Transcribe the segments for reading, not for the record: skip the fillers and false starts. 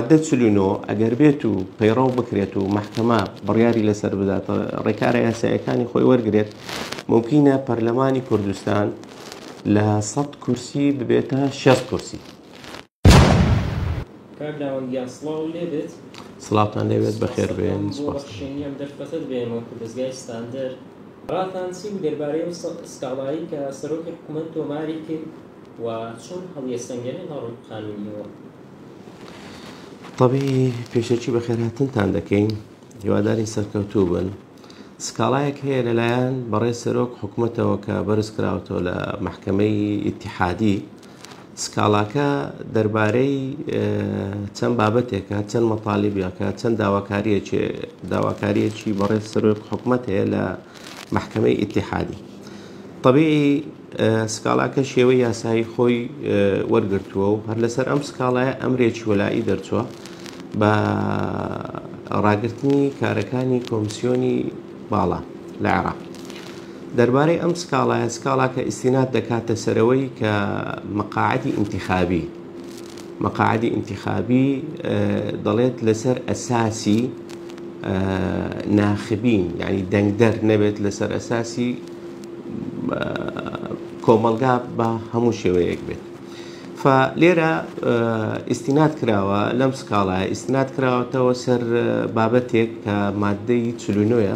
ماددە 49 ئەگەر بێت و پەیڕەو بکرێت و مەحکەمە بڕیاری لەسەر بدات ڕێکارە یاساییەکانی خۆی وەرگرێت مومکینە پەرلەمانی کوردستان لە 100 کورسی ببێتە 60 کورسی. کاک داوەند گیان سڵاو لێ بێت. سڵاوتان لێ بێت بەخێر بێن سپاس دەکەم بۆ بەخشینی ئەم دەرفەتەت بە ئێمە وەکو دەزگای ستاندەر. ڕاتان چی بوو دەربارەی ئەو سکاڵایەی کە سەرۆکی حکومەت تۆماری کرد و چۆن هەڵیەسەنگێنن لە ڕووی قانونیەوە؟ تەبیعی پێشەکی بەخێرهاتنتان دەکەین هیوادارین سەرکەوتوو بن سکاڵایەک هەیە لەلایەن بەڕێز سەرۆک حکومەتەوە کە بەرز کراوەتەوە لە مەحکەمەی ئیتیحادی سکاڵاکە دەربارەی چەند بابەتێکە چەند مەتالیبیەکە چەند داواکاریەکی داواکاریەکی بەڕێز سەرۆک حکومەت هەیە لە مەحکەمەی ئیتیحادی طبیعی سکاڵاکە شێوەی یاسایی خۆی وەرگرتووە و هەر لەسەر ئەم سکاڵایە ئەمرێکی وەلائی دەرچووە بە ڕاگرتنی کارەکانی کۆمسیۆنی باڵا لە عێراق. دەربارەی ئەم سکاڵایە سکاڵاکە ئیستیناد دەکاتە سەرەوەی کە مەقاعدی ئینتیخابی مەقاعدی ئینتیخابی دەڵێت لەسەر ئەساسی ناخبین یعنی دەنگدەر نەبێت لەسەر ئەساسی کۆمەڵگا بە هەموو شێوەیەک بێت فا لێرە ئیستیناد کراوە لەم سکاڵایە ئیستناد کراوەتەوە سەر بابەتێک کە مادەی 49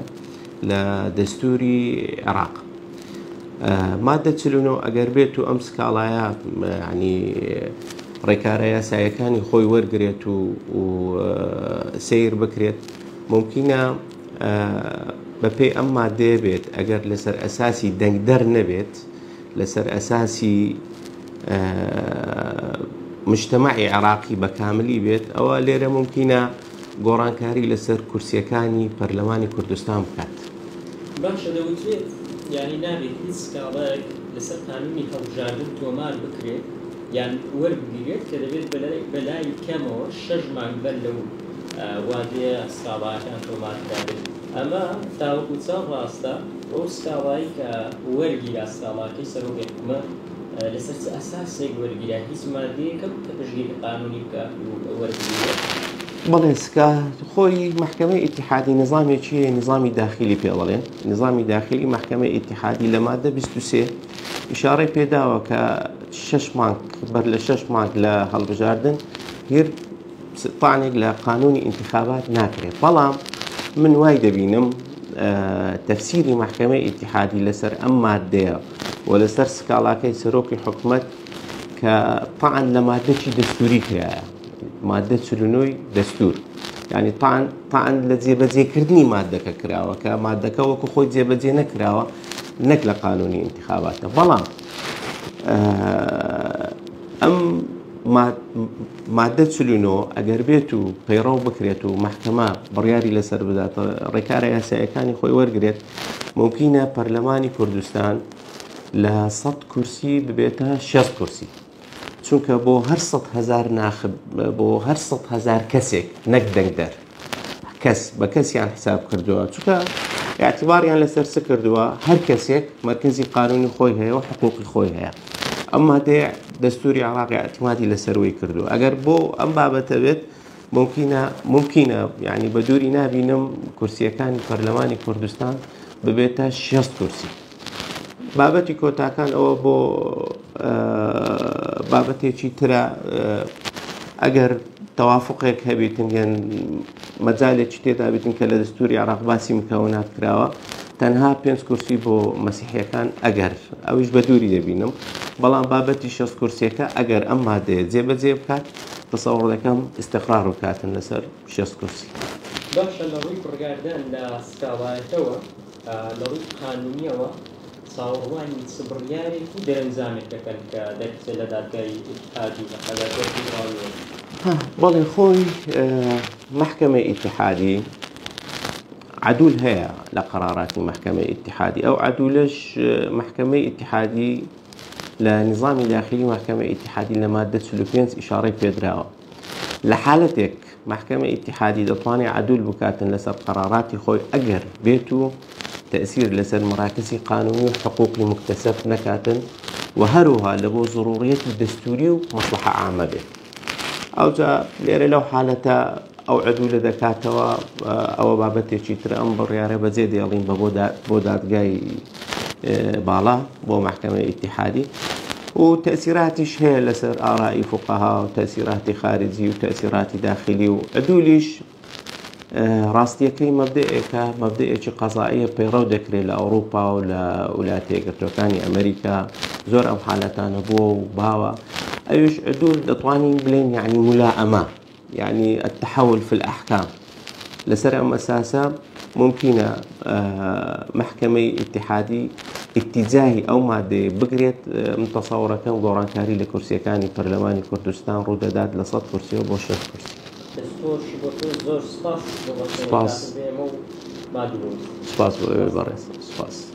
لە دەستوری عێراق مادە 49 ئەگەر بێت و ئەم سکاڵایە ینی ڕێکارە یاسایەکانی خۆی وەرگێت و سیر بکرێت ممکنە بەپێی ئەم مادەیە بێت ئەگەر لەسەر ئەساسی دەنگدەر نەبێت لەسەر ئەساسی مجتەمەعی عێراقی بە کاملی بێت ئەوە لێرە ممکنە گۆڕانکاری لەسەر کورسیەکانی پەرلەمانی کوردستان بکات. باشە دەوترێت یانی نابێت هیچ سکاڵایەک لەسەر قانونی هەڵبژاردن تۆمار بکرێت یان وەربگیرێت کە دەبێت بەلای کەمەوە شەش مانگ بەر لەو وادەیە سکاڵاکان تۆمار کرابێت ئەمە تاوەکو چەند ڕاستە و ئەو سکاڵایەی کە وەرگیرا سکاڵاکەی سەرۆکی حکومەت لەسەر چ ئەساسێک وەرگیرا هیچ مادەیەک هەبوو کە پشتگیری قانونی بکات و وەربگیرێت؟ بەڵێ سکا خۆی مەحکەمەی ئیتیحادی نظامێکی هەیە نظامی داخلی پێ دەڵێن نظامی داخلی مەحکەمەی ئیتیحادی لە مادە 23 ئیشارەی پێداوە کە شەش مانگ بەر لە شەش مانگ لە هەڵبژاردن هیر تانێک لە قانونی ئینتخابات ناکرێت بەڵام من وای دەبینم تەفسیری مەحکەمەی ئیتیحادی لەسەر ئەم مادەیە و لەسەر سکاڵاکەی سەرۆکی حکومەت کە تاعن لە مادەکی دەستوری کرایە مادە 49 دەستور ینی تاعن تاعن لە جێبەجێکردنی مادەکە کراوە کە مادەکە وەکو خۆی جێبەجێ نەکراوە نەک لە قانونی ئینتخاباتە بەڵام ئەم مادە 49 ئەگەر بێت و پەیڕەو بکرێت و مەحکەمە بڕیاری لەسەر بدات ڕێکارە یاسایەکانی خۆی وەرگێت ممکنە پەرلەمانی کوردستان لە 100 کورسی ببێتە 60 کورسی چونکە بۆ هەر 100 هزار ناخب بۆ هەر 100 هزار کەسێک نەک دەنگدەر کەس بە کەسیان حساب کردووە چونکە اعتباریان لەسەر چ کردووە هەر کەسێک مرکزی قانونی خۆی هەیە و حقوقی خۆی هەیە ئەم مادەیە دەستوری عراقی اعتمادی لەسەروی کردووە ئەگەر بۆ ئەم بابەتە بێت ممکنە ممکنە یعنی بە دووری نابینم کورسیەکانی پەرلەمانی کوردستان ببێتە 6 کورسی بابەتی کۆتاکان ئەوە بۆ بابەتێکی ترە ئەگەر تەوافقێک هەبیتن یان مەجالێکی تێدا بیتن کە لە دەستوری عراق باسی مکەونات کراوە تەنها پێنج کورسی بۆ مەسیحیەکان ئەگەر ئەویش بە دووری دەبینم بەڵام بابەتی شەست کورسیەکە ئەگەر ئەم مادەیە جێبەجێ بکات تەسەوڕ دەکەم ئیستقرار بکاتن لەسەر شەست کورسی. باشە لە ڕووی بڕیاردان لە سکاڵایەکەوە لە ڕووی قانونیەوە چاوەڕوانی چ بڕیارێک و دەرەنجامێک دەکەن کە دەربچێت لە دادگای ئیتحادی و لە دادگای فیدراڵیەوە؟ بەڵێ خۆی مەحکەمەی ئیتحادی عدول هەیە لە قەراراتی مەحکەمەی ئیتحادی ئەو عدولەش مەحکەمەی ئیتحادی لە نظامی داخلی مەحکەمەی ئیتحادی لە مادە 45 ئیشارەی پێدراوە لە حالەتێک مەحکەمەی ئیتیحادی دەتوانێت عەدول بکاتن لەسەر قەراراتی خۆی ئەگەر بێت و تەئسیر لەسەر مەراکزی قانونی و حقوقی موکتەسەب نەکاتن و هەروها لە بۆ زڕوڕیەتی دەستوری و مەسڵەحە عامە بێت. ئەوجا لێرە لەو حالەتە ئەو عدولە دەکاتەوە، ئەوە بابەتێکی ترە، ئەم بڕیارە بەجێ دێڵین بە بۆ دادگای باڵا بۆ مەحکەمەی ئیتیحادی و تەسیراتیش هەیە لەسەر ئارائی فقەها و تەسیراتی خارجی و تەسیراتی داخلی و عدولیش ڕاستیەکەی مەبدەئێکە، مەبدەئێکی قەزائیە پەیڕەو دەکرێت لە ئەوروپا و لە ولایەتە یەکگرتووەکانی ئەمریکا زۆر ئەم حالەتانە بووە و باوە. ئەویش عدول دەتوانین بلێن یعنی ملائەمە، یعنی التحول في الأحکام. لەسەر ئەم ئەساسە ممکنە مەحکەمەی ئیتیحادی ئیتیجاهی ئەو مادەیە بگرێت. من تەسەوڕەکەم گۆڕانکاری لە کورسیەکانی پەرلەمانی کوردستان ڕوودەدات لە 100 کورسیەوە بۆ 6 کورسی. دەستخۆش بۆ تۆ، زۆر سپاس بۆ سپاس. بەشداریکردن ئێمە و مادوو. سپاس بۆ ئێوەی بەڕێز، سپاس.